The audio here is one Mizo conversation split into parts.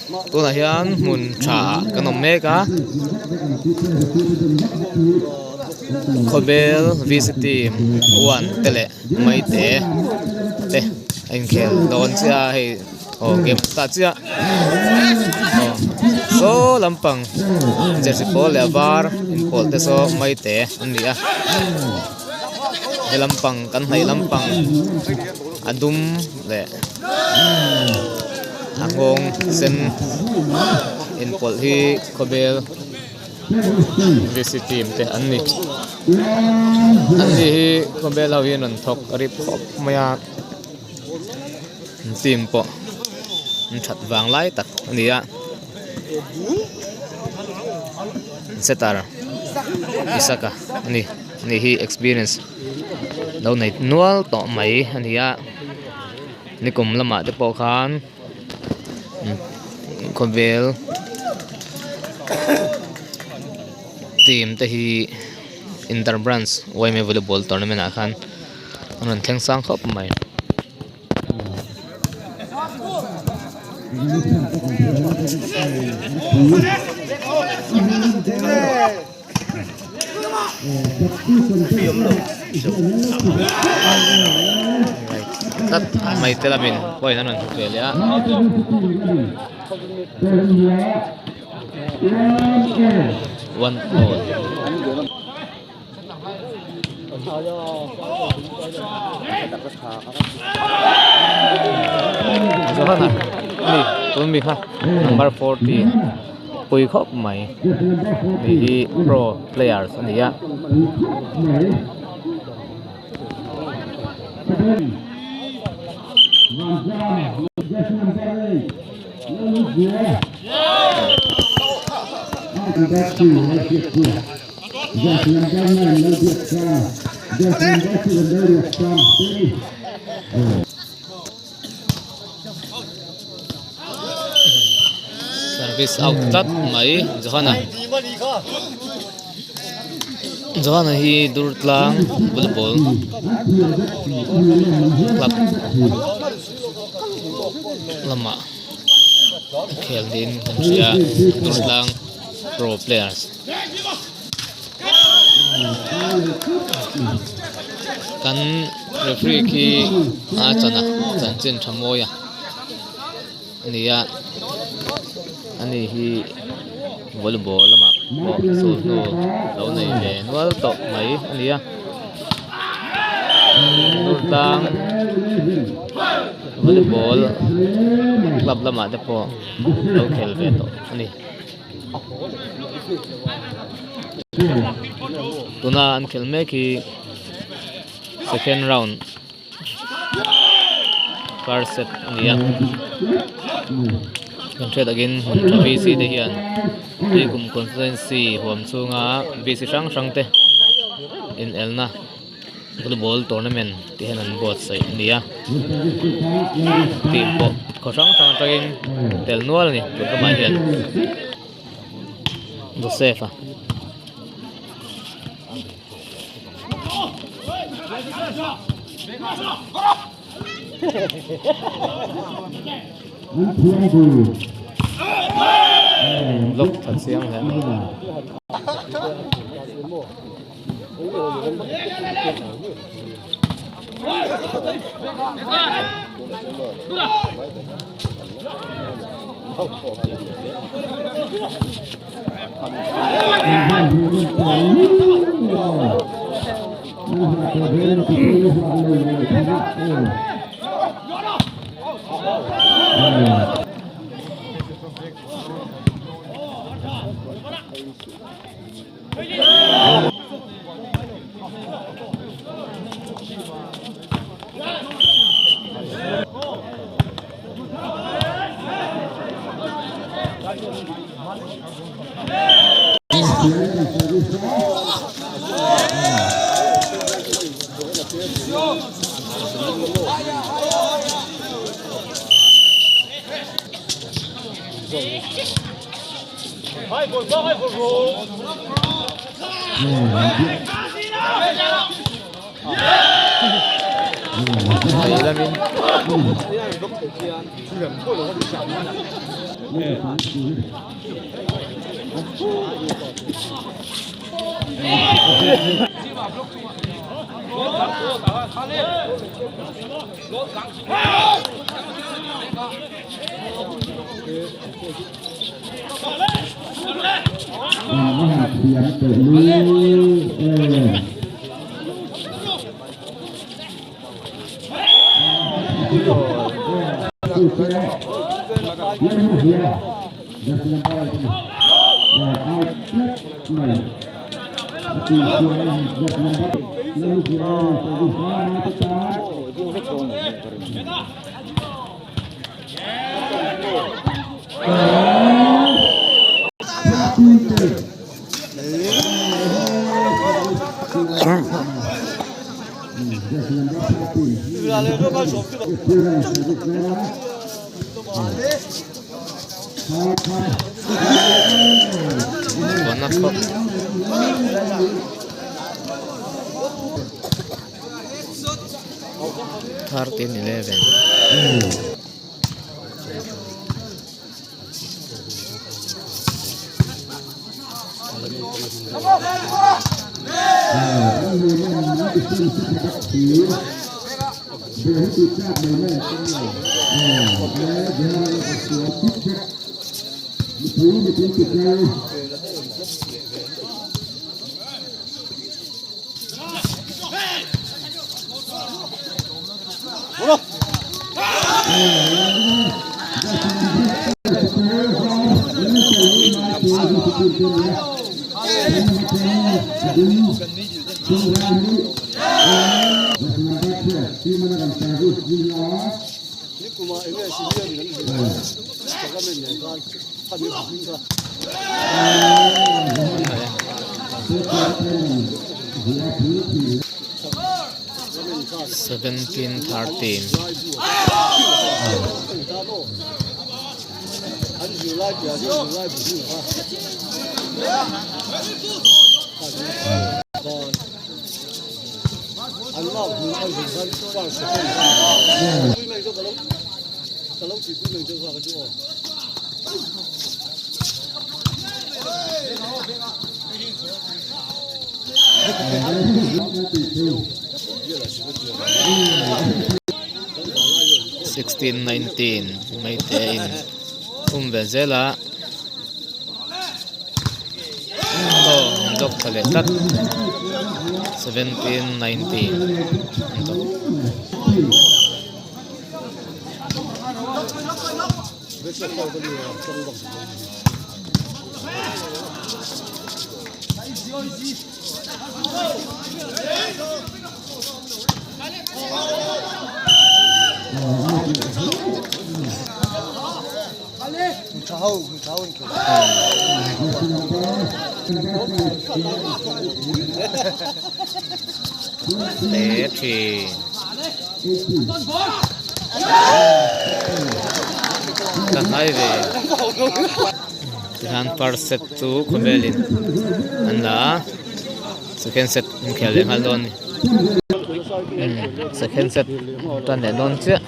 Tunah hian hmun tha kan awm mek a khawvel v c team one te leh maite te a inkhel dawn chiah a hei aw game an start chiah aw saw lampang jersey pawl leh a var inpawlh te saw maite an ni a he lampang kan hnaih lampang a dum leh a nghawng sen inpawlh hi khawbel v c team te an ni an ni hi khawbel ho hian an thawk a rip khawp mai a an team pawh an that vang lai tak a ni a setter Isaka a ni ani hi experience lo nei nual tawh mai a ni a nikum lamah te pawh khan khawvel team te hi inter branch yma volleyball tournament ah khan an rawn thleng sang khawp mai. Tlat mai te lamin point an rawn hmu ve leh a. One all. Johana ani tun mi kha number 40 pui khawp mai ni hi pro players a ni a. Service out tlat mai Johana Johana hi Durtlang volleyball club lamah khel niin kan hria Durtlang pro players. Kan referee khi a chan a chanchin tha mawi a ani a ani hi volleyball lamah pawh sulhnu lo nei ve nual tawh mai a ni a Durtlang volleyball club lamah te pawh lo khel ve tawh a ni. Tuna an khelh mek hi second round first set a ni a kan hriat angin hmun tha VC te hian tui kum constituency huam chhunga VC hrang hrang te inelna volleyball tournament tih hian an buatsaih a ni a team pawh khaw hrang hrang atangin tel nual a ni tun lamah hian Joseph a. Block tha chiang hle mai. Lei lamin 13-11. 17-13. 16-19 Maite in um ve zel a aw an dawk thla leh tlat 17-19 an dawk. Te thin. Ka hnai ve. Tihian first set chu khawvelin an la a, second set an khel leh nghal dawn a ni. Second set tan leh dawn chiah.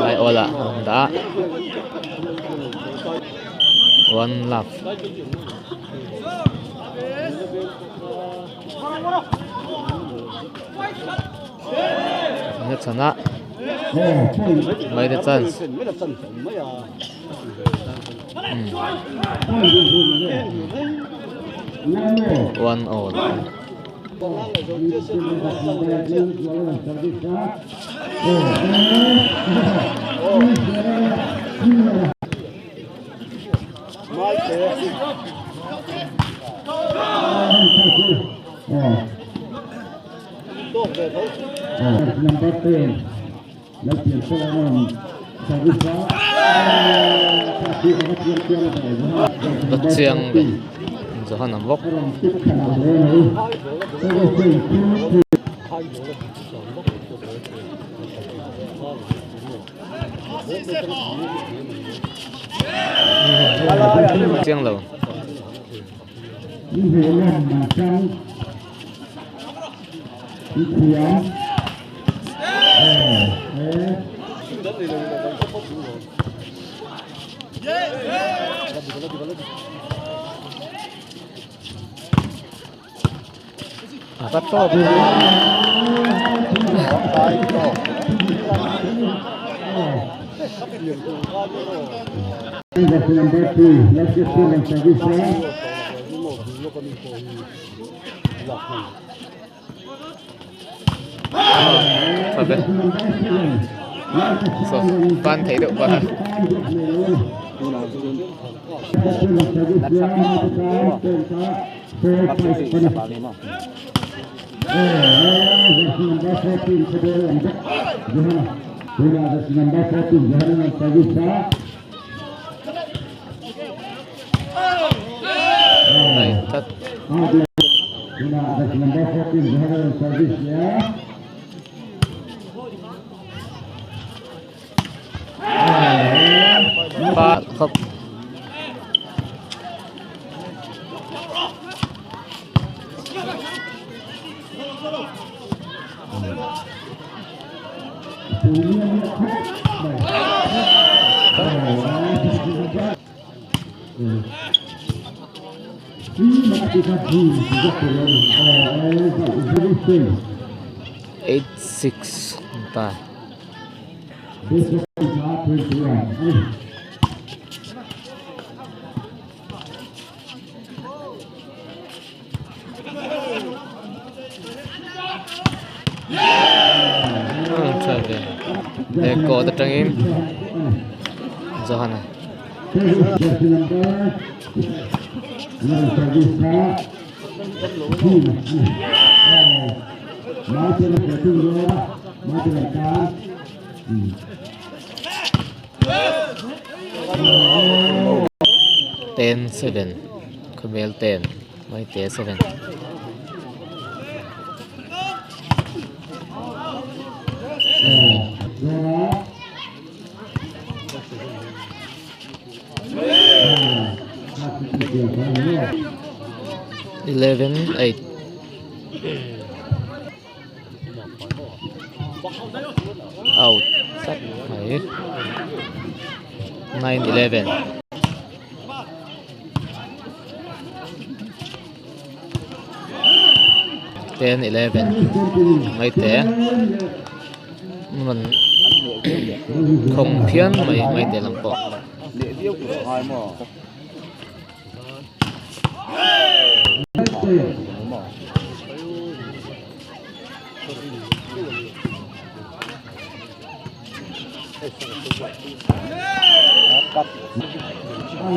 Lai awl ah a awm dah a one love. Na chhan a mai te chance one all. Va chiang ve. Johan a bawk. Chiang lo. A va tawp Ban thei deuh bawk a. 8-6 ta. Lehkawt atangin Johana. 10-7 Khawbel 10 Maite 7. 11-8. Out tlat mai. 9-11. 10-11. Mai te. Man khawng phian mai mai te lam pawh.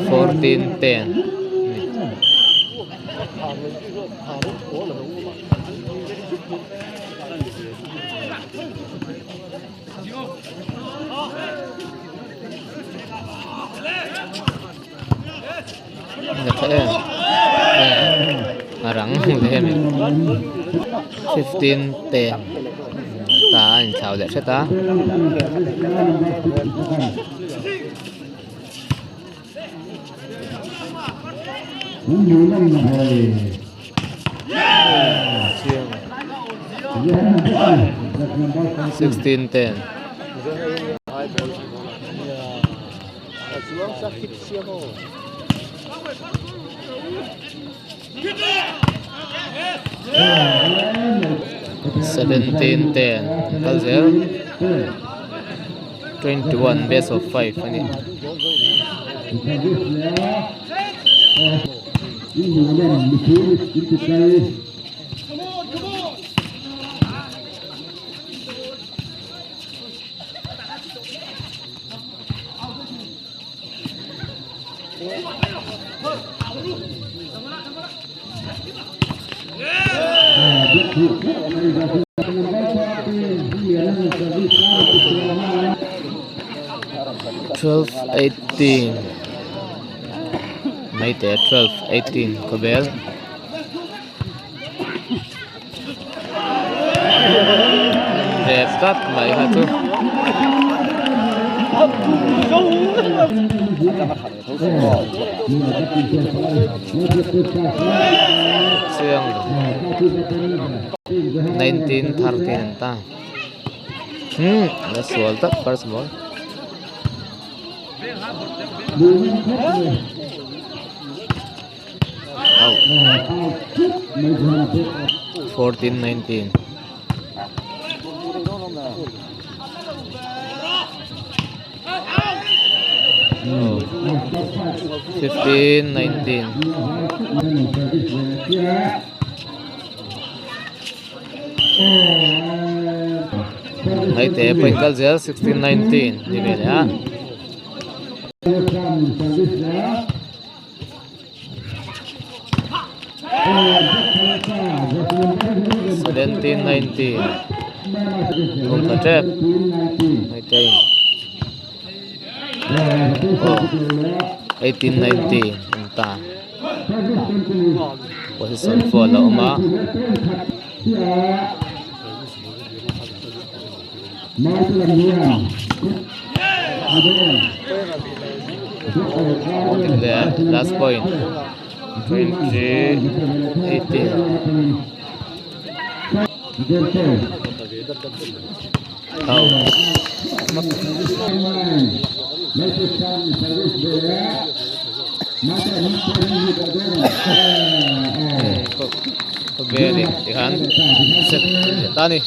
14-10. A rang hle a ni 15-10 ta a inthlau leh hret a. 16-10. 17-10 an kal zel 21 best of 5 a ni. 12-18. Maite 12 18 khawbel. Rep tlat mai kha chu. Chiang 19 13 an ta. Hmm, la sual tak first ball. Out. 14 19. Oh. 15 19. Maite point kal zel 16 19 ni ve leh a. 17 19 thum tha tep Maite in oh 18 19 an ta. Position 4 la awm a. Last point 20 18. Out. Khawvel in tikhan set ta ni.